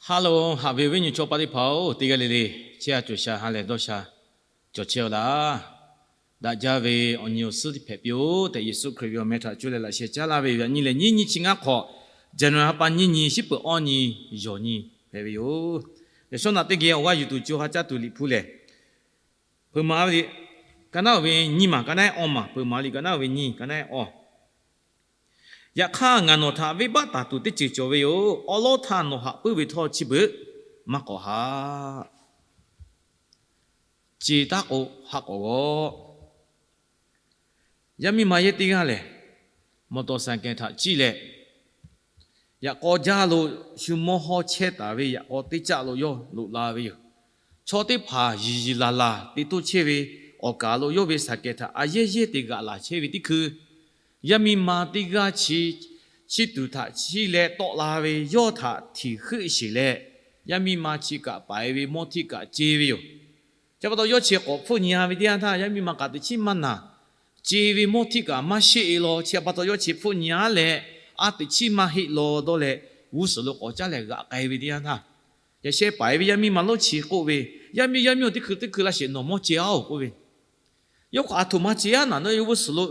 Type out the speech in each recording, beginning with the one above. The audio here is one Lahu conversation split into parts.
Hello, haꞈ ve awˬ viˉ nyi chaw pa teˇ hpaˍ-oˬ, teˇ g'aˇ le le chehˇ sha cawˬ sha ha lehˬ dawˇ sha cawˬ chehˇ-aw laˇ. Daꞈ jaˇ ve awˬ nyi awˬ suhˉ teˇ hpehꞈ piˇ-oˆ tehꞈ, Yeˍsuˆ Hkriꞈ ve awˬ meh htaꞈ cuˇ leh laꞈ sheh caˉ laˇ ve yoˬ. Yaꞈ nyi lehˬ, nyiˇ nyi chi ngaˇ hk'awꞈ, January ha pa nyiˇ nyi, shiˉ peuˬ awˇ nyi, yawˬ nyi hpehꞈ ve yoˬ. Yaꞈ shawˉ naꞈ teˇ geh awˬ g'aˇ yuˬ tuˬ co ha caˇ tuˬ Liꞈ hpu lehˬ, peuˬ maˍ liꞈ ka naˉ-oˬ ve nyiˇ maˬ, ka naˉ-ehˉ awˇ maˬ, peuˬ maˍ liꞈ ka naˉ-oˬ ve nyiˇ, ka naˉ-ehˉ awˇ. Yaꞈ hk'aˇ, ngaˬ nawˬ htaꞈ venˇbaˆ taˍ tuˬ teˇ ceuˬ cawˬ ve yoˬ. Awˉ lawˉ htaˇ nawˬ haꞈ puiˉ ve htawˇ, chi beuꞈ maˇ k'awꞈ haꞈ. Ce taˉ k'o, haˆ k'awꞈ g'awˆ. Yaˇ miˇ ma yehˇ teˇ g'aˇ lehˬ, mawˬ tawˍ saˍ kehˬ htaꞈ ciˇ leh, yaꞈ k'aw jaˇ lo shu mawˇ hawˇ chehˇ taˍ ve yaꞈ k'aw teˇ caˆ lo yawˇ loꞈ la ve yoˬ. Chaw teˇ hpaˍ yiˬ yiˬ laˬ laˬ te toˇ chehˇ ve awˬ kaˍ lo yawˇ ve saˍ kehˬ htaꞈ a yehˇ yehˇ te g'aꞈ laˬ chehˇ ve teˇ hkui, yaˇ miˇ ma teˇ g'aˇ chi, chi tuˬ htaꞈ chiˇ leh tawˆ la ve yawˇ htaꞈ htiˍ heuˆ sheˍ leh, yaˇ miˇ ma chi kaꞈ paiˍ ve mawˇ htiˇ kaꞈ ce ve yoˬ. Chi pa taw yawˇ chi k'awꞈ hpfuhˆ nyi-a ve teˇ yanˇ htaˇ, yaˇ miˇ ma kaꞈ teꞈ chiˉ maˇ naˬ. Ce ve mawˇ htiˇ kaꞈ maˇ sheˆ-e law. Chi pa taw yawˇ chi hpfuhˆ nyi-a leh, a teꞈ chiˉ maˇ heˆ law dawˇ leh, g'uˇ suhˍ lo k'awꞈ caˉ leh g'aꞈ k'ai ve teˇ yanˇ htaˇ, yaꞈ sheh paiˍ ve yaˇ miˇ ma lonˉ chi k'oˆ ve, Yaˇ miˇ, yaˇ miˇ-oˬ, teˇ hkui teˇ hkui laˇ sheˍ nawˬ mawˇ ce-a-oˬ k'oˆ ve. Yawˇ k'awꞈ aˬ htoꞈ ma ce-a naˍ, nawˬ yawˇ g'uˇ suhˍ lo,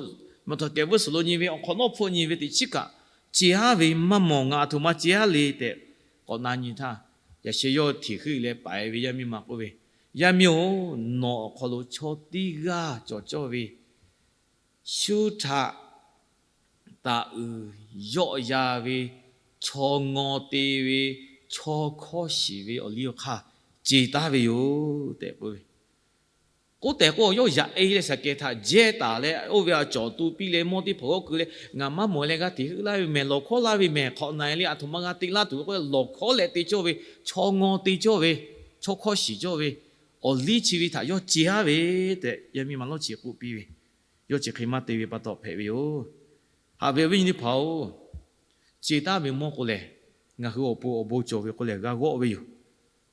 mawˬ tawˍ kehˬ g'uˇ suhˍ lo nyi ve awˬ hk'awꞈ nawˉ hpfuhˆ nyi ve teꞈ chiˉ kaꞈ ce-a ve maˇ mawˬ, ngaˬ aˬ htoꞈ ma ce-a le tehꞈ k'awꞈ na nyi htaˇ, yaꞈ sheh yawˇ hteꞈ heuˆ leh paiˍ ve yaˇ miˇ ma k'oˆ ve, Yaˇ miˇ-oˬ, nawˬ awˬ hk'aw lo chaw teˇ g'aˇ cawˬ cawˇ ve, shu htaꞈ taˍ uiˍ yawˆ ya ve, chaw ngaw te ve, chaw hkawˇ shiˍ ve awˬ liˇ awˬ hk'aˇ ce taˉ ve yoˬ tehꞈ k'oˆ ve. K'oˆ tehꞈ k'o, yawˇ yaꞈ-e leh saˍ kehˬ htaꞈ jehˇ taˍ leh, oˇ ve a cawˬ tu piˇ leh mawˇ teˇ hpaˍ g'awˇ keu leh, Ngaˬ maˇ mawˬ leh g'a hteꞈ heuˆ laˇ ve mehˍ, lawˬ hkawˉ laˇ ve mehˍ, hk'awꞈ na-e le, aˬ htoꞈ ma g'a te laˇ tuˬ ve k'oˆ leh lawˬ hkawˉ leh te cawˇ ve, chaw ngaw te cawˇ ve, chaw hkawˇ shiˍ cawˇ ve, awˬ liˇ chi ve htaꞈ yawˇ ce-a ve tehꞈ, yaˇ miˇ ma lonˉ chi k'oˆ piˇ ve. Yawˇ chi hk'e maˇ te ve pa taw hpehꞈ ve yoˬ. Haꞈ ve awˬ viˉ nyi teˇ hpaˍ-oˬ, ce taˉ ve mawˇ k'o lehˬ, ngaˬ hui awˬ pon awˬ bon cawˬ ve k'o lehˬ g'a g'awˆ ve yoˬ.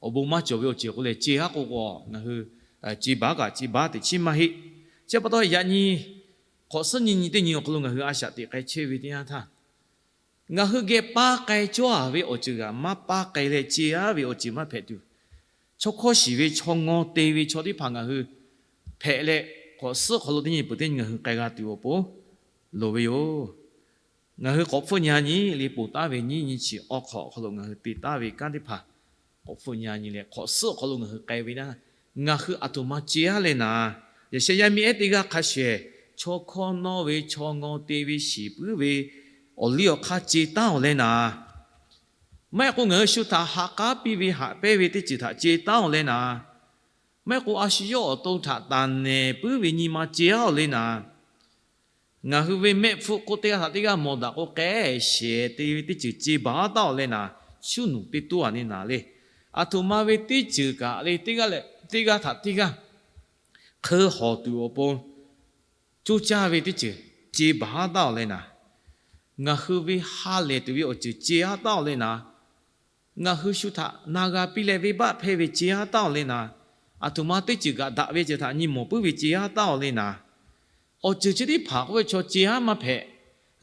Awˬ bon maˇ cawˬ ve awˬ ceuˬ k'o lehˬ, ce haˉ k'o k'o, ngaˬ hui ce baˬ kaꞈ ce baˬ teꞈ chiˉ maˇ heˆ. Chi pa taw yaꞈ nyi hk'awꞈ suhˉ nyi nyi teˇ nyi awˬ hk'aw lo ngaˬ hui a shaꞈ teꞈ k'ai chehˇ ve teˇ yanˇ htaˇ, ngaˬ hui geh paˇ k'ai cawˇ-a ve awˬ ceuˬ g'aꞈ maˇ paˇ k'ai leh ce-a ve awˬ ceuˬ maˇ hpehꞈ tuˬ, chaw hkawˇ shiˍ ve, chaw ngaw te ve chaw teˇ hpaˍ ngaˬ hui hpehꞈ leh, hk'awꞈ suhˉ hk'aw lo teˇ nyi peuˬ teˇ nyi ngaˬ hui k'ai g'a tuˬ awˬ pon loˍ ve yoˬ. Ngaˬ hui k'awꞈ hpfuhˆ nyi-a nyi le, ponˬ taˉ ve nyiˇ nyi chi awˬ hk'awꞈ awˬ hk'aw lo ngaˬ hui te taˉ ve kanˉ teˇ hpaˍ k'awꞈ hpfuhˆ nyi-a nyi leh, hk'awꞈ suhˉ awˬ hk'aw lo ngaˬ hui k'ai ve naˇ, ngaˬ hui aˬ htoꞈ ma ce-a leh naˍ, yaꞈ sheh yaˇ miˇ ehˉ teˇ g'aˇ hk'a shehˍ, chaw hkawˇ nawˇ ve, chaw ngaw te ve, shiˍ puiˉ ve, awˬ liˇ awˬ hk'aˇ ce taˉ-oˬ leh naˍ, maˇ heˆ k'o ngaˬ hui shu htaꞈ ha k'aˉ piˇ ve, haꞈ pehnˇ ve teˇ ceuˬ htaꞈ ce taˉ-oˬ leh naˍ, maˇ heˆ k'o a shu yawˇ awˬ to htaꞈ taˍ nehˬ puiˉ ve nyi ma ce-a-oˬ leh naˍ, ngaˬ hui ve mehˆ hpfuhˆ k'oˆ teˇ g'aˇ htaꞈ teˇ g'aˇ mawˬ daꞈ k'o k'ehˉ shehˍ te ve teˇ ceuˬ ce baˬ taˉ-oˬ leh naˍ, shuˉ nuˬ teˇ toˉ-a neh naˍ le. Aˬ htoꞈ ma ve teˇ ceuˬ kaꞈ le, teˇ g'aˇ leh teˇ g'aˇ htaꞈ teˇ g'aˇ hkeu hawˬ tuˬ awˬ pon coˇ caˇ ve teˇ ceuˬ ce baˬ taˉ-oˬ leh naˍ, ngaˬ hui ve ha lehˬ tuˬ ve awˬ ceuˬ ce-a taˉ-oˬ leh naˍ, ngaˬ hui shu htaꞈ na g'a piˇ leh venˇbaˆ hpehˇ ve ce-a taˉ-oˬ leh naˍ, aˬ htoꞈ ma teˇ ceuˬ kaꞈ daꞈ ve ceuˬ htaꞈ nyi mawˬ puiˉ ve ce-a taˉ-oˬ leh naˍ, awˬ ceuˬ chi teˇ hpaˍ k'oˆ ve chaw ce-a maˇ hpehꞈ.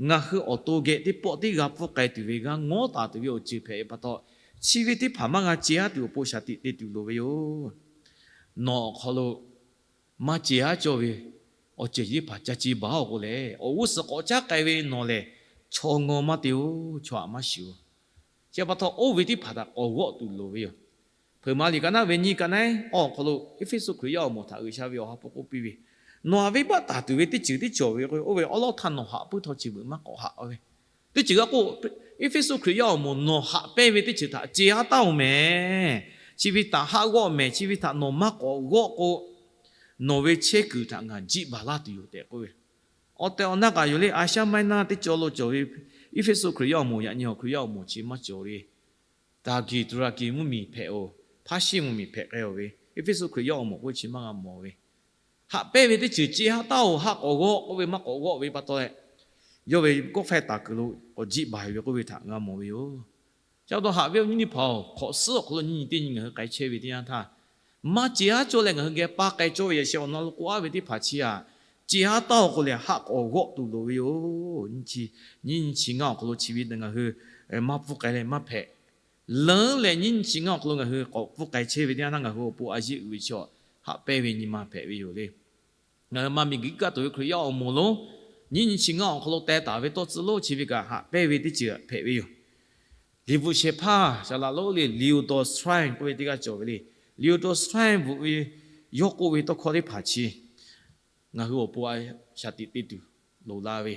Ngaˬ hui awˬ to geh teˇ pawˆ teˇ g'a pfuhˇ k'ai tuˬ ve, g'a ngawˉ taˍ tuˬ ve awˬ ceuˬ hpehꞈ ve pa taw, chi ve teˇ hpaˍ maˇ g'a ce-a tuˬ awˬ pon shaˍ tiꞈ te tuˬ loˍ ve yoˬ. Nawˬ awˬ hk'aw lo maˇ ce-a cawˇ ve awˬ ceuˬ chi teˇ hpaˍ ca ce baˬ-oˬ k'o lehˬ, awˬ g'uˇ suhˍ k'awꞈ caˉ k'ai ve nawˬ lehˬ, chaw ngaw maˇ te-oˬ, chaw haꞈ maˇ shiˍ-oˬ. Chi pa taw oˇ ve teˇ hpaˍ htaꞈ k'awꞈ g'awˆ tuˬ loˍ ve yoˬ. Hpeuꞈ maˍ liꞈ ka naˉ ve nyiˇ, ka naˉ-ehˉ awˇ awˬ hk'aw lo Eˇfeˇsuꞈ Hkriꞈ yaˇ awˬ moˍ htaꞈ G'uiˬsha ve awˬ ha hpu k'oˆ piˇ ve, Nawˬ haꞈ venˇbaˆ taˍ tuˬ ve teˇ ceuˬ tiˉ cawˬ ve k'o, oˇ ve awˉ lawˉ htaˇ nawˬ haꞈ puiˉ htawˇ chi beuꞈ maˇ k'awꞈ haꞈ-oˬ ve. Teˇ ceuˬ g'a k'oˆ, Eˇfeˇsuꞈ Hkriꞈ yaˇ awˬ moˍ, nawˬ haꞈ pehnˇ ve teˇ ceuˬ htaꞈ ce-a taˉ-oˬ mehˍ. Chi ve htaꞈ haˆ g'awˆ mehˍ. Chi ve htaꞈ nawˬ maˇ k'awꞈ g'awˆ k'o, nawˬ ve chehˇ kuiˬ htaꞈ ngaˬ jiˆ baˬ laˇ tuˬ yoˬ tehꞈ k'oˆ ve. Awˬ tehˬ awˬ na kaꞈ yoˬ le, Asia Minor teˇ cawˬ lo cawˬ ve Eˇfeˇsuꞈ Hkriꞈ yaˇ awˬ moˍ yaꞈ nyi awˬ Hkriꞈ yaˇ awˬ moˍ chi maˇ cawˬ le. Taˍgiˍ Tuˍraˍkiˍ mvuhˇmiˬ hpehꞈ-oˬ, Hpaˇshiˆ mvuhˇmiˬ hpehꞈ k'ai-oˬ ve, Eˇfeˇsuꞈ Hkriꞈ yaˇ awˬ moˍ k'oˆ chi maˇ g'a mawˬ ve. Haꞈ pehnˇ ve teˇ ceuˬ ce-a taˉ-oˬ, haˆ k'awꞈ g'awˆ k'oˆ ve maˇ k'awꞈ g'awˆ ve pa taw leh, yawˇ ve kawˆ faiˇ taˍ kuiˬ lo k'awꞈ jiˆ baˬ ve k'oˆ ve htaꞈ g'a mawˬ ve yoˬ. Chi pa taw haꞈ ve awˬ nyi teˇ hpaˍ-oˬ, hk'awꞈ suhˉ awˬ hk'aw lo nyiˇ nyi teˇ nyi ngaˬ hui k'ai chehˇ ve teˇ yanˇ htaˇ, maˇ ce-a cawˇ leh ngaˬ hui geh paˇ k'ai cawˇ ve yaꞈ sheh awˬ na lo k'oˆ-a ve teˇ hpaˍ chi-a, ce-a taˉ-oˬ k'o lehˬ haˆ k'awꞈ g'awˆ tuˬ loˍ ve yoˬ. Nyiˇ nyi chi ngaˇ awˬ hk'aw lo chi ve ngaˬ hui maˇ pfuhˇ k'ai leh maˇ hpehꞈ. Leuˉ leh nyiˇ nyi chi ngaˇ awˬ hk'aw lo ngaˬ hui k'awꞈ pfuhˇ k'ai chehˇ ve teˇ yanˇ htaˇ, ngaˬ hui awˬ pon a yeˆ uiˍ ve chaw haꞈ pehnˇ ve nyi ma hpehꞈ ve yoˬ le. Ngaˬ hui maˇ miˬguiˬ kaˆ tuˬ ve Hkriꞈ yaˇ awˬ moˍ lo, nyiˇ nyi chi ngaˇ awˬ hk'aw lo teh taˍ ve tawˇ tcuh lonˉ chi ve kaꞈ haꞈ pehnˇ ve teˇ ceuˬ hpehꞈ ve yoˬ. Liꞈ bvuhꞈ shehˍ hpaˇ shaˍ laꞈ lonˉ le Leo Tolstoy k'oˆ ve teˇ g'aˇ cawˬ ve le. Leo Tolstoy bvuhꞈ ve yawˇ k'oˆ ve tawˇ hkawˇ teˇ hpaˍ chi ngaˬ hui awˬ pon a shaꞈ teꞈ te tuˬ loˍ la ve,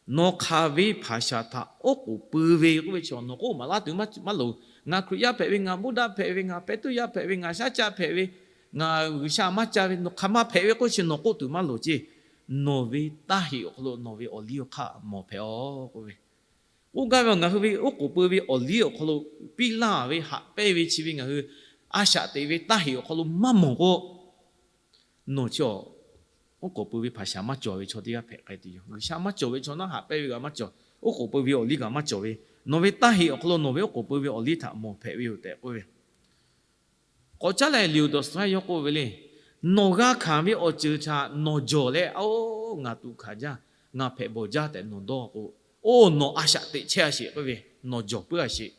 nawˬ hk'aˬ ve hpaˍ shaˍ htaꞈ oˉ k'oˍ pui ve k'oˆ ve chi, nawˬ k'oˆ maˍ laˇ tuˬ maˇ loˍ. Ngaˬ Hkriꞈ yaˇ hpehꞈ ve, ngaˬ Buddha hpehꞈ ve, ngaˬ Peˍtruˆ yaˇ hpehꞈ ve, ngaˬ shaˉ caˆ hpehꞈ ve, ngaˬ G'uiˬsha maˇ ca ve, nawˬ hk'aˬ ma hpehꞈ ve k'oˆ chi nawˬ k'oˆ tuˬ maˇ loˍ ceˇ. Nawˬ ve taˇ heꞈ awˬ hk'aw lo nawˬ ve awˬ liˇ awˬ hk'aˇ mawˬ hpehꞈ-aˬ k'oˆ ve, k'oˆ gaˇ ve, ngaˬ hui ve oˉ k'oˍ pui ve awˬ liˇ awˬ hk'aw lo piˇ laˇ ve haꞈ pehnˇ ve chi ve ngaˬ hui a shaꞈ teꞈ ve taˇ heꞈ awˬ hk'aw lo maˇ mawˬ k'o, nawˬ chi oˉ k'oˍ pui ve hpaˍ shaˍ maˇ cawˬ ve chaw teˇ g'aˇ hpehꞈ k'ai tuˬ yoˬ. G'uiˬsha maˇ cawˬ ve chaw naˉ haꞈ pehnˇ ve kaꞈ maˇ cawˬ, oˉ k'oˍ pui ve awˬ liˇ kaꞈ maˇ cawˬ ve, nawˬ ve taˇ heꞈ awˬ hk'aw lo nawˬ ve oˉ k'oˍ pui ve awˬ liˇ htaꞈ mawˬ hpehꞈ ve yoˬ tehꞈ k'oˆ ve. K'awꞈ caˉ leh Leo Tolstoy yawˇ k'oˆ ve le, nawˬ g'a hkanˍ ve awˬ ceuˬ htaꞈ nawˬ jawˬ leh, oˇ, ngaˬ tuꞈ hkanˍ jaˇ, ngaˬ hpehꞈ bawˬ jaˇ tehꞈ nawˬ dawˇ k'o, oˇ, nawˬ a shaꞈ teꞈ chehˇ a sheˍ k'oˆ ve, nawˬ jawˬ puiˉ a sheˍ.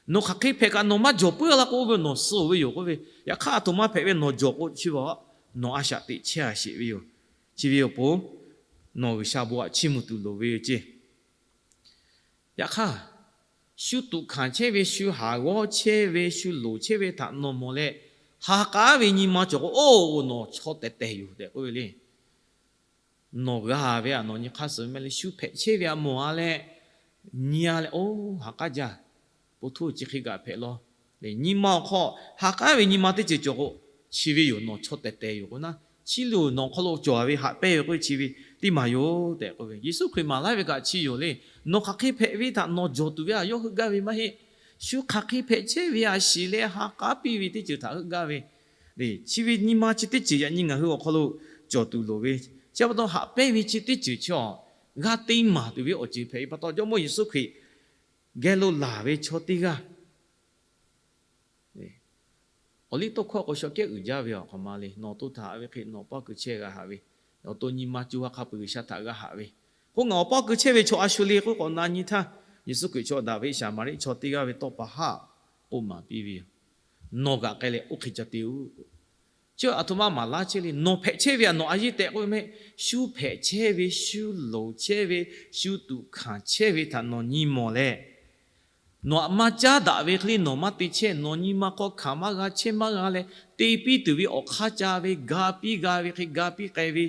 Nawˬ hk'aˬ hk'e hpehꞈ kaꞈ nawˬ maˇ jawˬ puiˉ a laˇ k'o, oˇ ve nawˬ suh-oˬ ve yoˬ k'oˆ ve. Yaꞈ hk'aˇ, aˬ htoꞈ ma hpehꞈ ve nawˬ jawˬ k'o chi ve, nawˬ a shaꞈ teꞈ chehˇ a sheˍ ve yoˬ. Chi ve awˬ pon nawˬ G'uiˬsha bon htaꞈ chiˇ mvuh tuˬ loˍ ve yoˬ ceˇ. Yaꞈ hk'aˇ, shu tuꞈ hkanˍ chehˇ ve, shu haˍ g'awˇ chehˇ ve, shu loˍ chehˇ ve htaꞈ nawˬ mawˬ leh, ha k'aˉ ve nyi ma cawˬ k'o, oˇ, nawˬ chaw tehˬ tehˬ yoˬ tehꞈ k'oˆ ve le. Nawˬ g'a ve aꞈ nawˬ nyi hk'aˇ suh maˇ le, shu hpehꞈ chehˇ ve aꞈ mawˬ a leh, nyi a leh, oˇ, ha k'aˉ jaˇ, po htoˇ chi hk'e kaꞈ hpehꞈ law. Nyi ma awˬ hk'aw ha k'aˉ ve nyi ma teˇ ceuˬ cawˬ k'o, chi ve yoˬ, nawˬ chaw tehˬ tehˬ yoˬ k'o naˉ, chi loˬ nawˬ hk'aw lo cawˬ ve haꞈ pehnˇ ve k'oˆ ve chi ve teˇ maˬ yoˬ tehꞈ k'oˆ ve. Yeˍsuˆ Hkriꞈ maˍ laˇ ve kaꞈ chi yoˬ le. Nawˬ hk'aˬ hk'e hpehꞈ ve htaꞈ nawˬ jawˬ tuˬ ve aꞈ yawˇ heuˆ gaˇ ve maˇ heˆ. Shu hk'aˬ hk'e hpehꞈ chehˇ ve aꞈ shiˍ leh ha k'aˉ piˇ ve teˇ ceuˬ htaꞈ heuˆ gaˇ ve le. Chi ve nyi ma chi teˇ ceuˬ yaꞈ nyi ngaˬ hui awˬ hk'aw lo cawˬ tuˬ loˍ ve. Chi pa taw haꞈ pehnˇ ve chi teˇ ceuˬ chi a, g'a te maˍ tuˬ ve awˬ ceuˬ hpehꞈ ve pa taw, Jawˇmawˇ Yeˍsuˆ Hkriꞈ geh lo laˬ ve chaw teˇ g'aˇ awˬ liˇ tawˇ hkawˇ k'o, shaw kehˉ uiˍ jaˇ ve awˬ hk'aw ma le. Nawˬ to htaꞈ haꞈ ve hk'e nawˬ awˬ paˇ keu chehˇ g'a haꞈ ve, awˬ to nyi ma co ha hk'a peuˬ G'uiˬsha htaꞈ g'a haꞈ ve, k'o ngaˬ awˬ paˇ keu chehˇ ve chaw a shu le k'oˆ k'awꞈ na nyi htaˇ, Yeˍsuˆ Hkriꞈ chaw daꞈ ve Saˍmaˍriˆ chaw teˇ g'aˇ ve tawˇ pa haˉ k'oˆ maˍ piˇ ve yoˬ. Nawˬ g'aꞈ k'ai leh oˇ hk'e ca te-oˬ. Chi aˬ htoꞈ ma maˍ laˇ chehˇ le. Nawˬ hpehꞈ chehˇ ve aꞈ nawˬ a yeˇ tehꞈ k'oˆ ve mehˆ. Shu hpehꞈ chehˇ ve, shu loˍ chehˇ ve, shu tuꞈ hkanˍ chehˇ ve htaꞈ nawˬ nyi mawˬ leh, nawˬ aꞈ maˇ caˉ daꞈ ve hk'e le nawˬ maˇ te chehˇ. Nawˬ nyi ma hk'aw hkanˍ maˇ g'a chehˇ maˇ g'a leh, te piˇ tuˬ ve awˬ hk'aˇ ca ve ga piˇ g'a ve hk'e ga piˇ k'ai ve,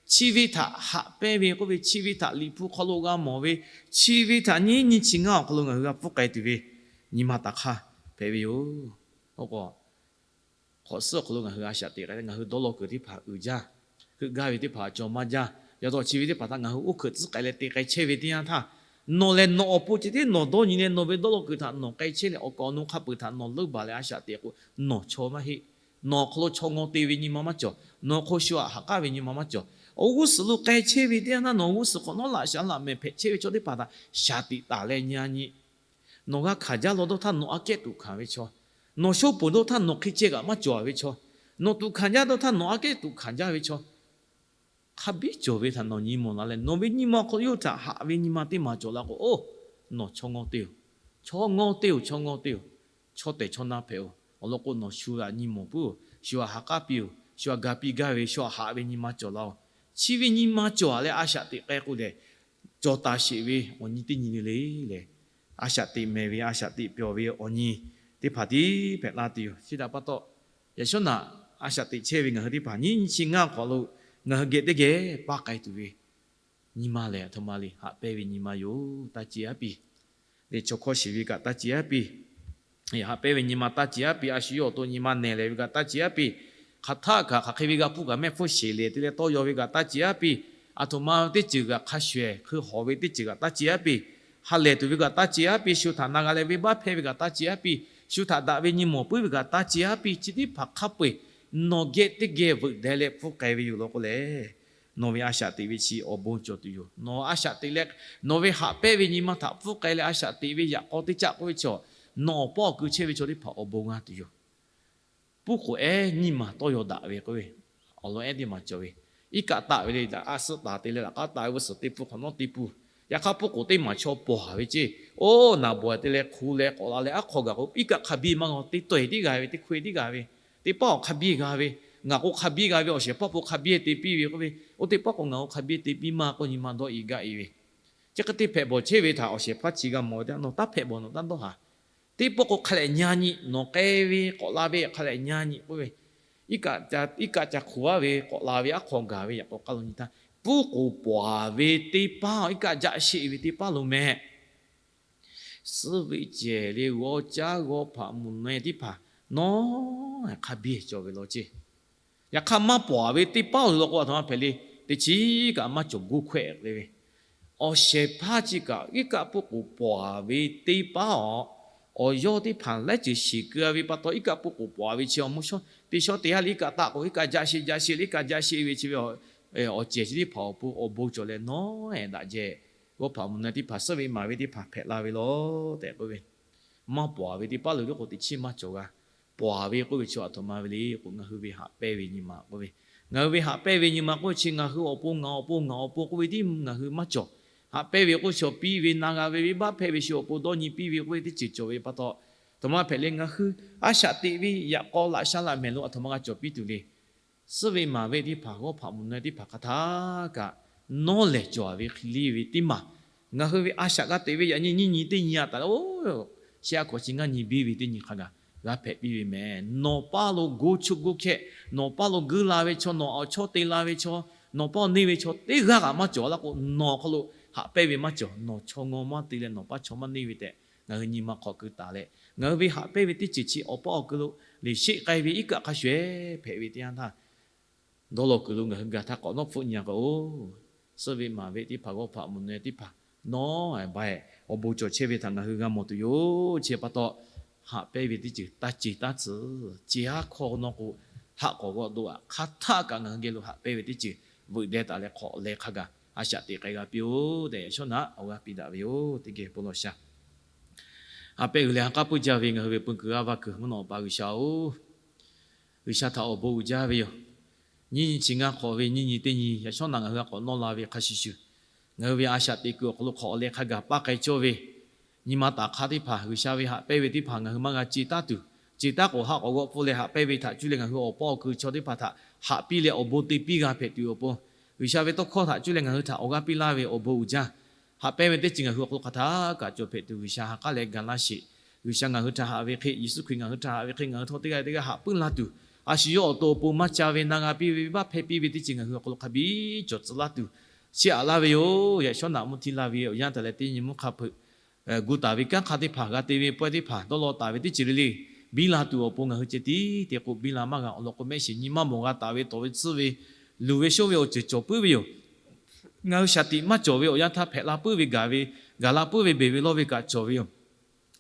chi ve htaꞈ haꞈ pehnˇ ve k'oˆ ve, chi ve htaꞈ Liꞈ hpu hk'aw lo g'a mawˬ ve, chi ve htaꞈ nyiˇ nyi chi ngaˇ awˬ hk'aw lo ngaˬ hui g'a pfuhˇ k'ai tuˬ ve nyi ma taꞈ hk'aˇ hpehꞈ ve yoˬ. Oˇ k'o, hk'awꞈ suhˉ awˬ hk'aw lo ngaˬ hui a shaꞈ teꞈ k'ai leh, ngaˬ hui dawˇ law kuiˬ teˇ hpaˍ uiˍ jaˇ. Heuˆ gaˇ ve teˇ hpaˍ cawˬ maˇ jaˇ. Yaꞈ taw chi ve teˇ hpaˍ htaꞈ ngaˬ hui oˇ hkeuꞈ tcuhˉ k'ai leh te k'ai chehˇ ve teˇ yanˇ htaˇ, nawˬ lehˬ nawˬ awˬ pon ceh tiˉ nawˬ dawˇ nyi leh nawˬ ve dawˇ law kuiˬ htaꞈ nawˬ k'ai chehˇ leh awˬ kaˍ awˬ nu hk'a peuˬ htaꞈ nawˬ leuˉ baˬ leh a shaꞈ teꞈ k'o, nawˬ chaw maˇ heˆ. Nawˬ awˬ hk'aw lo chaw ngaw te ve nyi ma maˇ cawˬ. Nawˬ awˬ hk'aw shu aꞈ ha k'aˉ ve nyi ma maˇ cawˬ. Awˬ g'uˇ suhˍ lo k'ai chehˇ ve teˇ yanˇ htaˇ, nawˬ awˬ g'uˇ suhˍ hk'awꞈ nawˉ laꞈ shaˍ laꞈ mehˍ hpehꞈ chehˇ ve chaw teˇ hpaˍ htaꞈ shaˍ tiꞈ taˍ leh nyi a nyi. Nawˬ g'a hkanˍ jaˇ law dawˇ htaˇ nawˬ aꞈ kehˉ tuꞈ hkanˍ ve chaw, nawˬ sho ponˬ dawˇ htaˇ nawˬ hk'e ceh kaꞈ maˇ cawˬ ve chaw, nawˬ tuꞈ hkanˍ jaˇ dawˇ htaˇ nawˬ aꞈ kehˉ tuꞈ hkanˍ jaˇ ve chaw, hk'a biˉ cawˬ ve htaꞈ nawˬ nyi mawˬ la leh, nawˬ ve nyi ma hk'aw yawˇ htaꞈ haꞈ ve nyi ma teˇ maˬ cawˬ la k'o, oˇ, nawˬ chaw ngaw te-oˬ. Chaw ngaw te-oˬ, chaw ngaw te-oˬ. Chaw tehˬ chaw na hpehꞈ-oˬ. Awˬ lawn k'o, nawˬ shu aꞈ nyi mawˬ puiˉ-oˬ. Shu aꞈ ha k'aˉ piˇ-oˬ. Shu aꞈ ga piˇ gaˇ ve, shu aꞈ haꞈ ve nyi ma cawˬ la-oˬ. Chi ve nyi ma cawˬ-a leh a shaꞈ teꞈ k'ai k'o lehˬ, cawˬ taˍ sheˍ ve awˬ nyi teˇ nyi le le lehˬ, a shaꞈ teꞈ mehˍ ve, a shaꞈ teꞈ pyawˬ ve awˬ nyi teˇ hpaˍ tiˉ hpehꞈ la tuˬ yoˬ. Chi htaꞈ pa taw, yaꞈ shawˉ naꞈ a shaꞈ teꞈ chehˇ ve ngaˬ hui teˇ hpaˍ nyiˇ nyi chi ngaˇ awˬ hk'aw lo ngaˬ hui geh teˇ geh paˇ k'ai tuˬ ve nyi ma lehˬ, aˬ htoꞈ ma le, haꞈ pehnˇ ve nyi ma yoˬ. Taˇ ce aˉ piˇ. Lehˬ, chaw hkawˇ shiˍ ve kaꞈ taˇ ce aˉ piˇ. Haꞈ pehnˇ ve nyi ma taˇ ce aˉ piˇ. A shu yawˇ awˬ to nyi ma nehˬ lehˬ ve kaꞈ taˇ ce aˉ piˇ. Hk'aˬ htaˆ kaꞈ hk'aˬ hk'e ve g'a hpuˇ kaꞈ mehˆ hpfuhˇ sheˍ lehˬ te leh tawˇ yaw ve kaꞈ taˇ ce aˉ piˇ. Aˬ htoꞈ ma teˇ ceuˬ kaꞈ hk'a shuˍ ehˍ hkui hawˍ ve teˇ ceuˬ kaꞈ taˇ ce aˉ piˇ. Ha lehˬ tuˬ ve kaꞈ taˇ ce aˉ piˇ. Shu htaꞈ na g'a leh venˇbaˆ hpehˇ ve kaꞈ taˇ ce aˉ piˇ. Shu htaꞈ daꞈ ve nyi mawˬ puiˉ ve kaꞈ taˇ ce aˉ piˇ. Chi teˇ hpaˍ hk'a peu-eˬ nawˬ geh teˇ geh veuꞈ deh leh hpfuhˇ k'ai ve yoˬ law k'o lehˬ, nawˬ ve a shaꞈ teꞈ ve chi awˬ bon cawˬ tuˬ yoˬ. Nawˬ a shaꞈ teꞈ leh, nawˬ ve haꞈ pehnˇ ve nyi ma htaꞈ hpfuhˇ k'ai leh a shaꞈ teꞈ ve yaꞈ k'aw teˇ caˆ k'oˆ ve chaw, nawˬ awˬ pawˆ awˬ keu chehˇ ve chaw teˇ hpaˍ awˬ bon g'a tuˬ yoˬ. Puˇ k'oꞈ ehˉ nyiˇ maˬ tawˇ yaw daꞈ ve k'oˆ ve, awˬ lawn ehˉ teˇ maˬ cawˬ ve, iˉ kaˆ taˆ ve le, a suhˆ taˍ te leh laꞈ k'aˉ taˆ ve g'uˇ suhˍ teˇ pun hk'awꞈ nawˉ teˇ pun, Yaꞈ hk'aˇ, pawˆ k'oˍ teˇ maˬ chaw pawˍ ve ceˇ. Oˇ, naˍ bawˬ te leh hk'u leh k'awꞈ la leh aˉ hk'aw gaˬ k'o, iˉ kaˆ hk'a biˇ maˇ g'a, teˇ tawehˬ tiˉ g'a ve, teˇ hkawehˇ tiˉ g'a ve, teˇ paˉ awˬ hk'a biˇ g'a ve, ngaˬ k'o hk'a biˇ g'a ve, awˬ shehˍ hpaˇ po hk'a biˇ te piˇ ve k'oˆ ve, oˇ teˇ pawˆ k'o ngaˬ k'o hk'a biˇ te piˇ maˇ k'oˆ nyi ma dawˇ e gaˇ e ve. Chi hk'e te hpehꞈ bawˬ chehˇ ve htaꞈ awˬ shehˍ hpaˇ chi g'a mawˬ ve teˇ, nawˬ taˇ hpehꞈ bawˬ, nawˬ taˇ dawˇ haˍ. Teˇ pawˆ k'o hk'a lehˬ nya nyi, nawˬ k'ai ve k'awꞈ la ve hk'a lehˬ nya nyi k'oˆ ve, iˉ kaˆ ca hk'uˍ aˉ ve k'awꞈ la ve aˉ hk'aw gaˬ ve yaꞈ k'aw k'aˉ lo nyi htaˇ, pfuhˇ k'oˍ pawˍ ve teˇ paˉ iˉ kaˆ jaˆ sheˆ ve teˇ paˉ lo meh, suhˉ veˆ cehˬ le g'awˇ caˉ g'awˇ hpaꞈ mvuhˬ naweh teˇ hpaˍ nawˉ hk'a biˇ cawˬ ve law ceˇ. Yaꞈ hk'aˇ, maˇ pawˍ ve teˇ paˉ lo k'o, aˬ htoꞈ ma hpehꞈ le, teˇ chiˉ kaꞈ maˇ cawˬ, goˇ hkawehˆ le ve. Awˬ shehˍ hpaˇ chi kaꞈ iˉ kaˆ pfuhˇ k'oˍ pawˍ ve teˇ paˉ awˬ, awˬ yawˇ teˇ hpaˍ laiˉ ceuˬ shiˍ keu ve pa taw, iˉ kaˆ pfuhˇ k'oˍ pawˍ ve chi awˬ mvuhˇ shawˉ teˇ shawˉ teˇ haˉ le iˉ kaˆ taˆ k'o, iˉ kaˆ jaˆ sheˆ jaˆ sheˆ le, iˉ kaˆ jaˆ sheˆ ve chi ve awˬ cehˬ chi teˇ hpaˍ awˬ pon awˬ bon cawˬ leh nawˉ daꞈ jehˬ, g'awˇ hpaꞈ mvuhˬ naweh teˇ hpaˍ, suhˉ veˆ maˍ ve teˇ hpaˍ hpehꞈ la ve law tehꞈ k'oˆ ve. Maˇ pawˍ ve teˇ paˉ lo k'o teˇ chiˉ maˇ cawˬ g'a. Pawˍ ve k'oˆ ve chi aˬ htoꞈ ma ve le k'o, ngaˬ hui ve haꞈ pehnˇ ve nyi ma k'oˆ ve, ngaˬ hui ve haꞈ pehnˇ ve nyi ma k'oˆ chi ngaˬ hui awˬ pon, ngaˬ awˬ pon, ngaˬ awˬ pon k'oˆ ve tiˉ ngaˬ hui maˇ cawˬ. Haꞈ pehnˇ ve k'oˆ chi awˬ piˇ ve na g'a ve venˇbaˆ hpehˇ ve shu awˬ pon dawˇ nyi piˇ ve k'oˆ ve teˇ ceuˬ cawˬ ve pa taw, aˬ htoꞈ ma hpehꞈ le, ngaˬ hui a shaꞈ teꞈ ve yaꞈ k'aw laꞈ sha laꞈ mehˍ lo aˬ htoꞈ ma g'a cawˬ piˇ tuˬ le. Suhˉ veˆ maˍ ve teˇ hpaˍ, g'awˇ hpaꞈ mvuhˬ naweh teˇ hpaˍ hk'a htaˇ kaꞈ, nawˉ lehˬ cawˬ ve hk'e le ve teˇ maˬ, ngaˬ hui ve a shaꞈ g'a teꞈ ve yaꞈ nyi nyiˇ nyi teˇ nyi a taˍ leh, oˇ, shehˆ a hkawꞈ chi ngaˇ nyi biˇ ve teˇ nyi hk'a gaˬ g'a hpehꞈ piˇ ve meh. Nawˬ paˇ lo goˇ chuˇ goˇ hkehˇ, nawˬ paˇ lo guˇ la ve chaw, nawˬ awˬ chawˇ te la ve chaw, nawˬ paˇ neˇ ve chaw teˇ g'aˇ kaꞈ maˇ cawˬ laˇ k'o, nawˬ hk'aw lo haꞈ pehnˇ ve maˇ cawˬ. Nawˬ chaw ngawˇ maˇ te leh nawˬ paˇ chaw maˇ neˇ ve tehꞈ ngaˬ hui nyi ma hk'awꞈ keu taˍ leh, ngaˬ hui ve haꞈ pehnˇ ve teˇ ceuˬ chi awˬ paˇ awˬ keu lo liꞈ sheˆ k'ai ve iˉ kaˆ hk'a shuˍ ehˉ hpehꞈ ve teˇ yanˇ htaˇ, dawˇ law kuiˬ lo ngaˬ hui gaˬ htaˇ k'awꞈ nawˉ hpfuhˆ nyi a k'o, suhˉ veˆ maˍ ve teˇ hpaˍ, g'awˇ hpaꞈ mvuhˬ naweh teˇ hpaˍ nawˉ baˬ awˬ bon cawˬ chehˇ ve htaꞈ ngaˬ hui g'a mawˬ tuˬ yoˬ. Chi pa taw, haꞈ pehnˇ ve teˇ ceuˬ taˇ ceˬ taˇ tcuh. Ceˬ haˉ hkawˇ nawˉ k'o, haˆ k'awꞈ g'awˆ do a hk'aˇ htaˆ kaꞈ ngaˬ hui geh lo haꞈ pehnˇ ve teˇ ceuˬ veuꞈ deh taˍ leh hk'awꞈ leh hk'a gaˬ a shaꞈ teꞈ k'ai g'a piˇ-oˆ tehꞈ, yaꞈ shawˉ naꞈ awˬ g'aˇ piˇ daꞈ ve yoˬ. Teˇ geh bon lawˬ sha. Haꞈ pehnˇ uiˍ leh ha k'aˉ puiˉ jaˇ ve ngaˬ hui ve peu kuiˬ g'aˇ va kuiˬ mvuhˇ naw pa G'uiˬsha-oˬ, G'uiˬsha htaꞈ awˬ bon uiˍ jaˇ ve yoˬ. Nyiˇ nyi chi ngaˇ hk'awꞈ ve nyiˇ nyi teˇ nyi yaꞈ shawˉ naꞈ ngaˬ hui a k'awꞈ nawˇ la ve hk'a shuˍ shuˍ, ngaˬ hui ve a shaꞈ teꞈ kuiˬ awˬ hk'aw lo hk'awꞈ leh hk'a gaˬ paˇ k'ai cawˇ ve nyi ma taˍ hk'aˇ teˇ hpaˍ, G'uiˬsha ve haꞈ pehnˇ ve teˇ hpaˍ ngaˬ hui maˇ g'a ce taˉ tuˬ, ce taˉ k'o haˆ k'awꞈ g'awˆ pfuhˆ leh haꞈ pehnˇ ve htaꞈ cuˇ leh ngaˬ hui awˬ paˇ awˬ kui chaw teˇ hpaˍ htaꞈ haꞈ piˇ leh awˬ bon te piˇ g'a hpehꞈ tuˬ awˬ pon, G'uiˬsha ve tawˇ hkawˇ htaꞈ cuˇ leh ngaˬ hui htaꞈ awˬ g'aˇ piˇ laˇ ve awˬ bon uiˍ jaˇ. Haꞈ pehnˇ ve teˇ ceuˬ ngaˬ hui awˬ hk'aw lo hk'aˬ htaˇ kaꞈ cawˬ hpehꞈ tuˬ G'uiˬsha ha k'aˉ leh ga laˇ sheˍ. G'uiˬsha ngaˬ hui htaꞈ haꞈ ve hk'e, Yeˍsuˆ Hkriꞈ ngaˬ hui htaꞈ haꞈ ve hk'e ngaˬ hui htawˇ teˇ g'aˇ teˇ g'aˇ haꞈ puiˉ la tuˬ, a shu yawˇ awˬ to awˬ pon maˇ ca ve na g'a piˇ ve venˇbaˆ hpehˇ piˇ ve teˇ ceuˬ ngaˬ hui awˬ hk'aw lo hk'a biˇ cawˬ tcuh laˇ tuˬ, chiˇ aꞈ laˇ ve yoˬ. Yaꞈ shawˉ naꞈ mvuhˇ htiˇ la ve awˬ yanˇ taˍ leh teˇ nyi mvuhˇ hk'a hpeuꞈ gu taˍ ve kanˉ hk'a teˇ hpaˍ, g'a te ve pawehˇ teˇ hpaˍ, dawˇ law taˍ ve teˇ ceuˬ le le biˇ la tuˬ awˬ pon ngaˬ hui ceh tiˉ te k'o biˇ la maˇ g'a. Awˬ lawn k'o mehˆ shiˍ nyi maˇ mawˬ g'a taˍ ve tawˍ ve tsuhˇ ve luˬ ve shoˉ ve awˬ ceuˬ cawˬ puiˉ ve yoˬ. Ngaˬ hui shaˍ tiꞈ maˇ cawˬ ve awˬ yanˇ htaˇ hpehꞈ la puiˉ ve, gaˬ ve, gaˬ la puiˉ ve, beˬ ve lawˇ ve kaꞈ cawˬ ve yoˬ.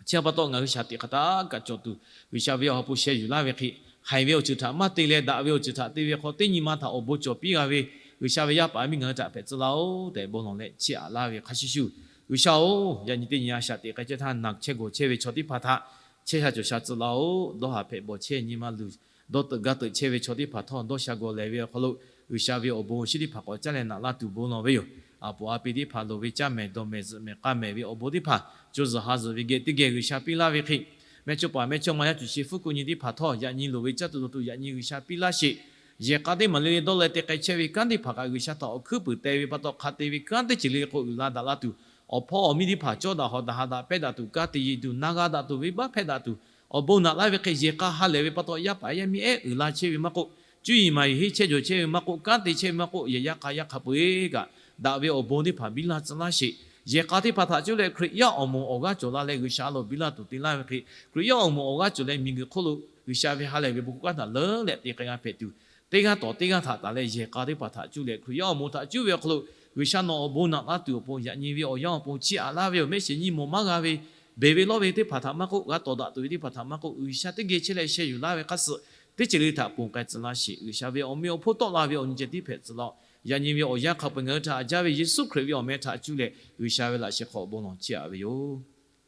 Chi pa taw ngaˬ hui shaˍ tiꞈ hk'aˬ htaˇ kaꞈ cawˬ tuˬ, G'uiˬsha ve awˬ ha hpu sheh yuˬ laˇ ve hk'e, haiˬ ve awˬ ceuˬ htaꞈ maˇ te leh daꞈ ve awˬ ceuˬ htaꞈ te ve hk'aw teˇ nyi ma htaꞈ awˬ bon cawˬ piˇ g'a ve G'uiˬsha ve yaˇ paˍ miˇ ngaˬ hui htaꞈ hpehꞈ tcuh laˇ-oˆ tehꞈ bon lawˬ leh chiˇ aꞈ laˇ ve hk'a shuˍ shuˍ, G'uiˬsha-oˬ, yaꞈ nyi teˇ nyi a shaꞈ teꞈ k'ai chehˇ htaˇ naˬ chehˇ gawˬ chehˇ ve chaw teˇ hpaˍ htaꞈ chehˇ sha cawˬ sha tcuh laˇ-oˆ. Dawˇ haˍ hpehꞈ bawˬ chehˇ nyi ma luˬ dawˇ teuꞈ gaˇ teuꞈ chehˇ ve chaw teˇ hpaˍ htawˇ dawˇ sha gawˬ lehˬ ve awˬ hk'aw lo G'uiˬsha ve awˬ bon awˬ shinˉ teˇ hpaˍ k'awꞈ caˉ leh naꞈ laˇ tuˬ bon lawˬ ve yoˬ. A poˍ a pi teˇ hpaˍ loˍ ve caˇ mehˍ dawˬ mehˍ zuhꞈ mehˍ k'a mehˍ ve awˬ bon teˇ hpaˍ co zuhˬ ha zuhˬ ve geh teˇ geh G'uiˬsha piˇ laˇ ve hk'e, mehˇ chawˇ paˍ mehˇ chawˇ ma yaˇ cuˬ shi fuˉ kuˆ nyi teˇ hpaˍ htawˇ yaꞈ nyi loˍ ve caˇ tuˬ dawˬ tuˬ yaꞈ nyi G'uiˬsha piˇ laˇ sheˍ. Yehˬ k'a teˇ maˬ le le dawˇ leh te k'ai chehˇ ve kanˉ teˇ hpaˍ kaꞈ G'uiˬsha htaꞈ awˬ hkuiˉ puiˍ teh ve pa taw hk'a te ve kanˉ teˇ ceuˬ le le k'o uiˍ la daꞈ la tuˬ, awˬ hpawˇ awˬ miˇ teˇ hpaˍ cawˇ daꞈ hawꞈ daꞈ ha daꞈ pehˇ daꞈ tuˬ, ka tiꞈ yeˬ tuˬ, na g'a daꞈ tuˬ, venˇbaˆ hpehˇ daꞈ tuˬ, awˬ bon naꞈ laˇ ve hk'e yehˬ k'a ha lehˬ ve pa taw yaˇ paˍ yaˇ miˇ ehˉ uiˍ la chehˇ ve maˇ k'oˆ, cuˇ yiˍ maˍ yiˍ henˇ chehˇ jawˬ chehˇ ve maˇ k'oˆ, kanˉ te chehˇ ve maˇ k'oˆ, yehˬ yaˇ k'a yaˇ hk'a peu-eˬ kaꞈ daꞈ ve awˬ bon teˇ hpaˍ biˇ laˇ tcuh laˇ sheˍ. Yehˬ k'a teˇ hpaˍ htaꞈ cuˇ leh Hkriꞈ yaˇ awˬ moˍ awˬ g'aˇ cawˬ la leh G'uiˬsha lo biˇ laˇ tuˬ te laˇ ve hk'e, Hkriꞈ yaˇ awˬ moˍ awˬ g'aˇ cawˬ leh miˬguiˬ hk'oˆ lo G'uiˬsha ve ha lehˬ ve bon hkawˇ htaꞈ leuˉ leh te k'ai g'a hpehꞈ tuˬ, teˇ g'aˇ tawˍ teˇ g'aˇ htaꞈ taˍ leh yehˬ k'a teˇ hpaˍ htaꞈ cuˇ leh Hkriꞈ yaˇ awˬ moˍ htaꞈ cuˇ ve awˬ hk'aw lo G'uiˬsha nawˬ awˬ bon naꞈ laˇ tuˬ awˬ pon yaꞈ nyi ve awˬ yanˇ awˬ pon chiˇ aꞈ laˇ ve yoˬ. Mehˆ shiˍ nyi mawˬ maˇ g'a ve, beˬ ve lawˇ ve teˇ hpaˍ htaꞈ maˇ k'oˆ, g'a tawˍ daꞈ tuˬ ve teˇ hpaˍ htaꞈ maˇ k'oˆ, G'uiˬsha teˇ geh chehˇ leh sheh yuˬ laˇ ve hk'a suh teˇ ceuˬ le htaꞈ ponˬ k'ai tcuh laˇ sheˍ. G'uiˬsha ve awˬ meh awˬ hponˇ tawˆ la ve awˬ nyi ceh tiˉ hpehꞈ tcuh laˇ-oˆ. Yaꞈ nyi ve awˬ yanˇ hk'a peu-eˬ ngaˬ hui htaꞈ a jaˇ ve Yeˍsuˆ Hkriꞈ ve awˬ meh htaꞈ cuˇ leh G'uiˬsha ve laꞈ sheh hk'aw bon lawˬ chiˇ aꞈ ve yoˬ.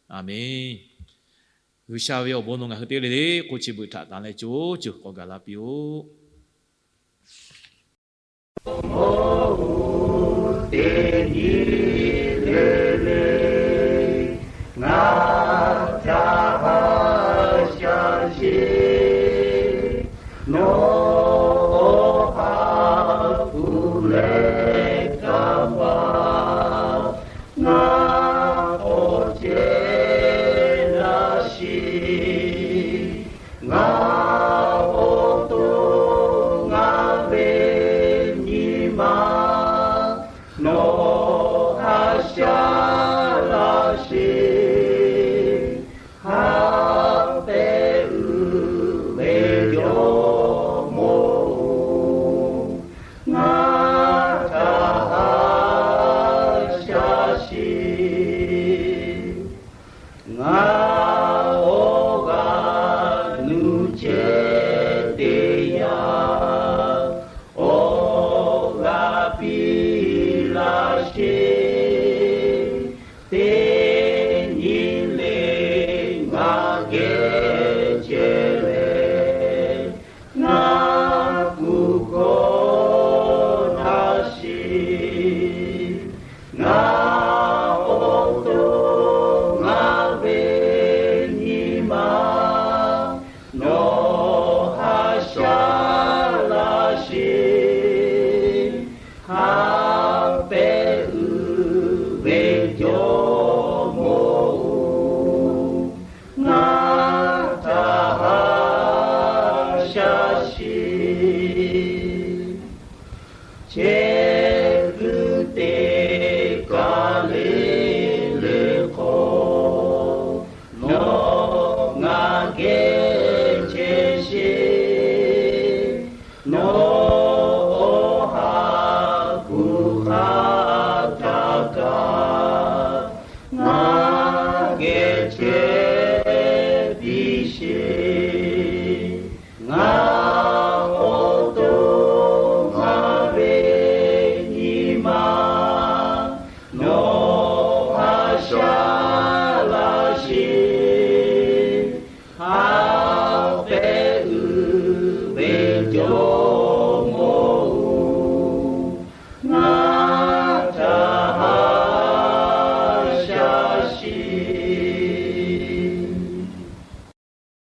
Aˬmenˍ. G'uiˬsha ve awˬ bon nawˬ ngaˬ hui teˇ g'aˇ le le k'o chi beuꞈ htaꞈ tanˬ leh co co k'awꞈ gaˬ la piˇ-oˆ. Mawˇ-oˬ, teˇ nyi le ve